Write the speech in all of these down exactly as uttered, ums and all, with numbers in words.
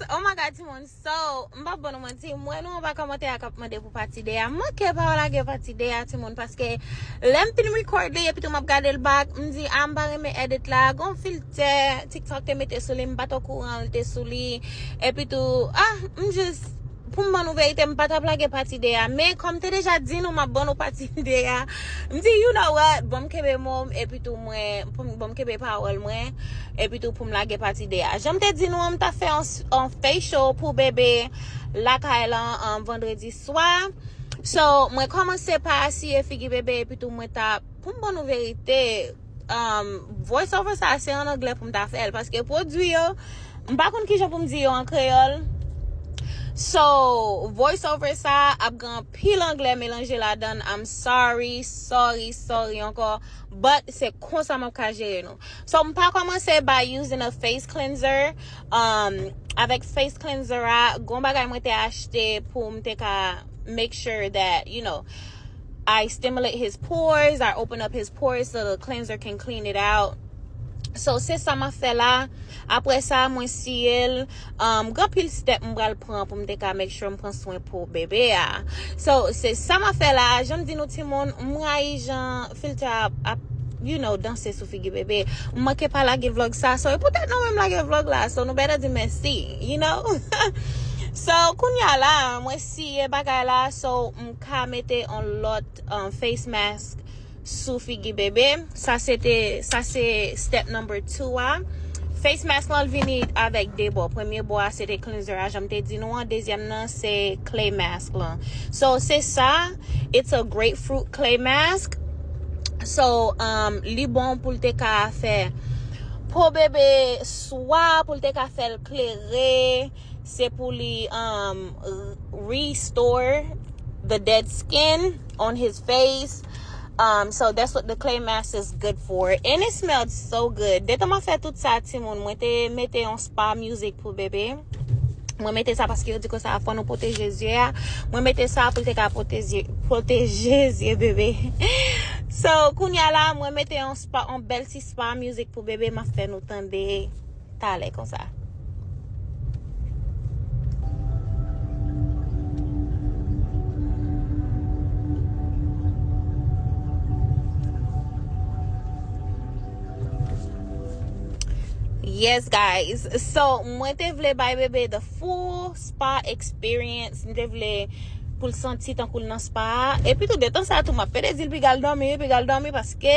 Oh my God, timoun. So, m p ap ban nou manti, m wè nou anba kòmantè a k ap mande pou pati de a. M manke pa lage pati de a, timoun, paske lè m fin record li, epi tou m ap gade l back, m di, ah, m pa renmen edit la. Gon filtè TikTok te mete sou li, m pa t okouran l te sou li. Epi tou, ah, m jis, pou m ban nou verite, m pa t ap lage pati de a. Men, kòm m te deja di nou, m ap ban nou pati de a. M di, you know what? Ban m kenbe mo m, epi tou mwen, pou m, ban m kenbe pawòl mwen, epi tou pou m lage pati de a. Jan m te di nou an, m ta fè yon, s- yon facial pou bebe lakay lan, um, vandredi swa. So, mwen kòmanse pa siye figi bebe, epi tou mwen ta, pou m ban nou verite, um, voice over sa, se an anglè pou m ta fè l, paske pwodui yo, m pa konn kijan pou m di yo an kreyòl. So, voice over sa ap gen anpil anglè melanje ladan l. I'm sorry, sorry, sorry ankò. But se konsa m ap ka jere nou. So, m pa kòmanse by using a face cleanser. Um, avèk face cleanser a, gon bagay mwen te achte pou m te ka make sure that, you know, I stimulate his pores, I open up his pores so the cleanser can clean it out. So, se sa m ap fè la. Apre sa, mwen siye l. Um, gen anpil step m pral pran pou m te ka make sure m pran swen po bebe a. So, se sa m ap fè la. Jan m di nou timoun, m rayi jan filtè a ap, you know, danse sou figi bebe. M manke pa lage vlog sa. So, e poutèt nou menm lage vlog la. So, nou better di mèsi, you know? So, kounye a la, mwen siye bagay la. So, m ka mete yon lòt, um, face mask sou figi bebe. Sa se te, sa se step number two a. Face mask lan vini avèk de bò. Premye bò a se te cleanser a, jan m te di nou an. Dezyèm nan se clay mask lan. So, se sa. It's a grapefruit clay mask. So, um, li bon pou l te ka fè po bebe, swa pou l te ka fè l klere, se pou li, um, restore the dead skin on his face. Um, so that's what the clay mask is good for. And it smelled so good. Detan m ap fè tout sa, timoun, mwen te mete yon spa music pou bebe. Mwen mete sa paske yo di konsa fò nou pwoteje zye a. Mwen mete sa pou l te ka pwoteje, pwoteje zye bebe. So, kounye a la, mwen mete yon spa, yon bèl ti spa music pou bebe. M ap fè nou tande talè konsa. Yes, guys. So, mwen te vle bay bebe the full spa experience. M te vle pou l santi tankou l nan spa a. Epi tou, detan sa tou, m ap pede di l piga l dòmi, wi, piga l dòmi, paske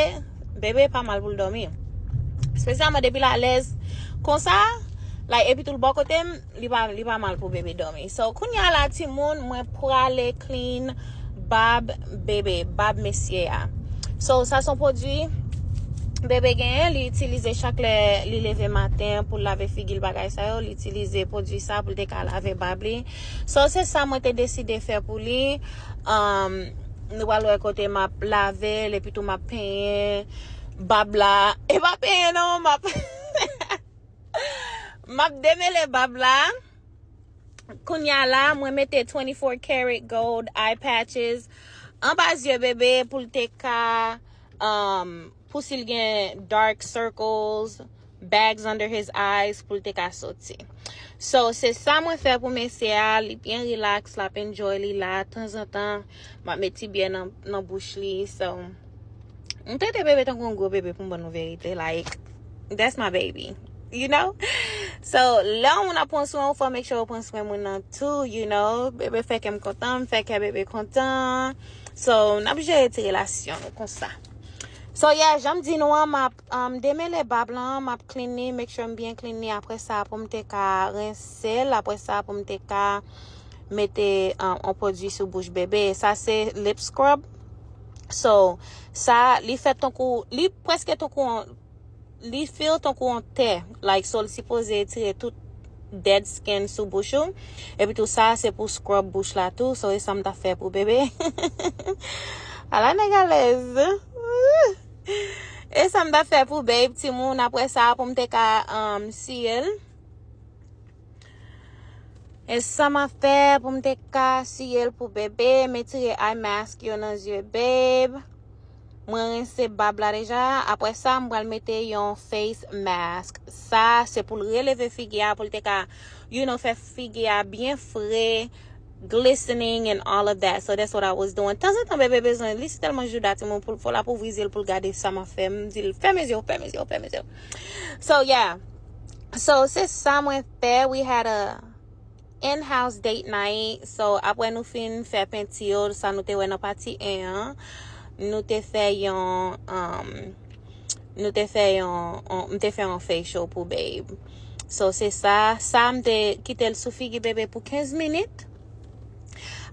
bebe pa mal pou l dòmi. Espesyalman depi l alèz konsa, like, epi tou l bò kote m, li pa, li pa mal pou bebe dòmi. So, kounye a la, timoun, mwen prale clean bab bebe, bab mesye a. So, sa se yon pwodui bebe genyen, li itilize chak lè li leve maten pou l lave figi l, bagay sa yo, li itilize pwodui sa pou l te ka lave bab li. So, se sa mwen te deside fè pou li. Um, nou pral wè kote m ap lave l, epi tou m ap penyen bab la. E pa penyen non, m ap, m ap demele bab la. Kounye a la, mwen mete twenty-four karat gold eye patches anba zye bebe pou l te ka, um, pou si l gen dark circles, bags under his eyes, pou l te ka soti. So, se sa mwen fè pou mesye a, li byen relax, l ap enjoy li la, tanzantan, m ap met ti byè nan, nan bouch li, so, m trete bebe tankou yon gwo bebe pou m ban nou verite, like, that's my baby, you know? So, lè yon moun ap pran swen ou, fò make sure ou pran swen moun nan tou, you know? Bebe fè kè m kontan, m fè kè bebe kontan. So, n ap jere ti relasyon nou konsa. So, yeah, jan m di nou an, m ap, um, demele bab lan, m ap clean li, make sure m byen clean li. Apre sa, pou m te ka rense l, apre sa, pou m te ka mete, um, yon pwodui sou bouch bebe. Sa se lip scrub. So, sa, li fèt tankou, li prèske tankou yon, li feel tankou yon tè. Like, so, l sipoze tire tout dead skin sou bouch ou. Epi tou sa, se pou scrub bouch la tou. So, e sa m ta fè pou bebe. Ala nèg alèz. E sa m ta fè pou babe, timoun. Apre sa, pou m te ka, um, siye l. E sa m ap fè pou m te ka siye l pou bebe. M tire eye mask yo nan zye babe. Mwen rense bab la deja. Apre sa, m pral mete yon face mask. Sa, se pou l releve figi a, pou l te ka, you know, fè figi a byen fre, glistening and all of that. So that's what I was doing. Tanzantan, bebe bezwen, li si tèlman jouda timoun, pou, pou l ap ouvri zye l, pou l gade sa m ap fè. M di l, fèmen zye w, fèmen zye w, fèmen zye w. So, yeah. So, se sa mwen fè. We had a in-house date night. So, apre nou fin fè penti yo, sa nou te wè nan pati en an, nou te fè yon, um, nou te fè yon, on, m te fè yon facial pou babe. So, se sa, sa m te kite l sou figi bebe pou kenz minit.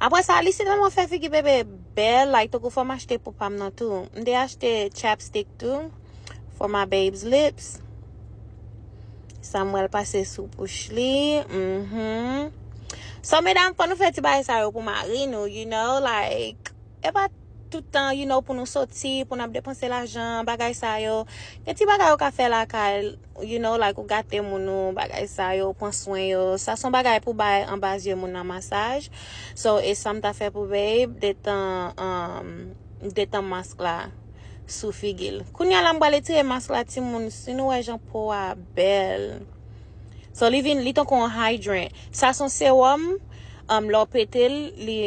Apre sa, li si tèlman fè figi bebe bèl, like, tankou fò m achte pou pa m nan tou. M te achte chapstick tou, for my babe's lips. Sa m wè l pase sou bouch li. Mhm. So, medam, fò nou fè ti bagay sa yo pou mari nou, you know, like, e pa tout tan, you know, pou nou soti, pou n ap depanse lajan, bagay sa yo. Gen ti bagay ou ka fè lakay, you know, like, ou gate moun ou, bagay sa yo, pran swen yo. Sa se yon bagay pou bay anba zye moun nan masaj. So, e sa m ta fè pou babe, detan, um, detan mask la sou figi l. Kounye a la, m pral retire mask la, timoun. Si nou wè jan po a bèl. So, li vin, li tankou yon hydrant. Sa se yon sewòm, um, lè w pete l, li,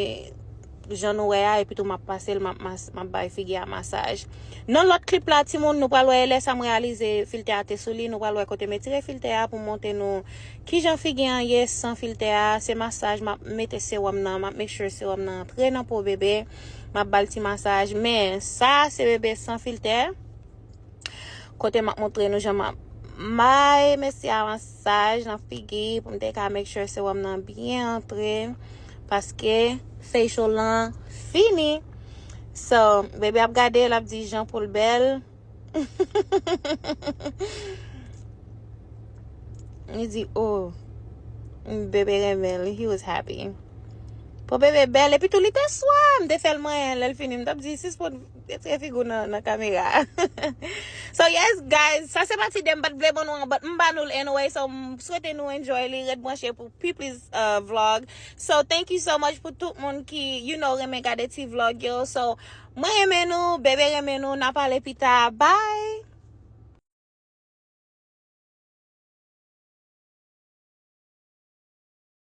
jan nou wè a, epi tou m ap pase l, m ap mas-, m ap bay figi a masaj. Nan lòt clip la, timoun, nou pral wè lè sa m reyalize filtè a te sou li, nou pral wè kote m retire filtè a pou montre nou kijan figi an ye san filtè a. Se masaj, m ap mete sewòm nan, m ap make sure sewòm nan antre nan po bebe. M ap ba l ti masaj. Men, sa se bebe san filtè. Kote m ap montre nou jan m ap bay mesye a masaj nan figi pou m te ka make sure sewòm nan byen antre. Paske facial lan fini. So, bebe ap gade, l ap di jan pou l bèl. Li di, oh, bebe renmen l. He was happy. Po bebe bèl. Epi tou, li te swa. M te fè l manyen. Lè l fini, m t ap di, sispann retire figi w nan, nan kamera. So, yes, guys, sa se pati de m pa t vle ban nou an, but m ba nou l anyway. So, m swete nou enjoy li. Ret branche pou pi plis, uh, vlog. So, thank you so much pou tout moun ki, you know, renmen gade ti vlog yo. So, mwen renmen nou, bebe renmen nou, n a pale pita. Bye!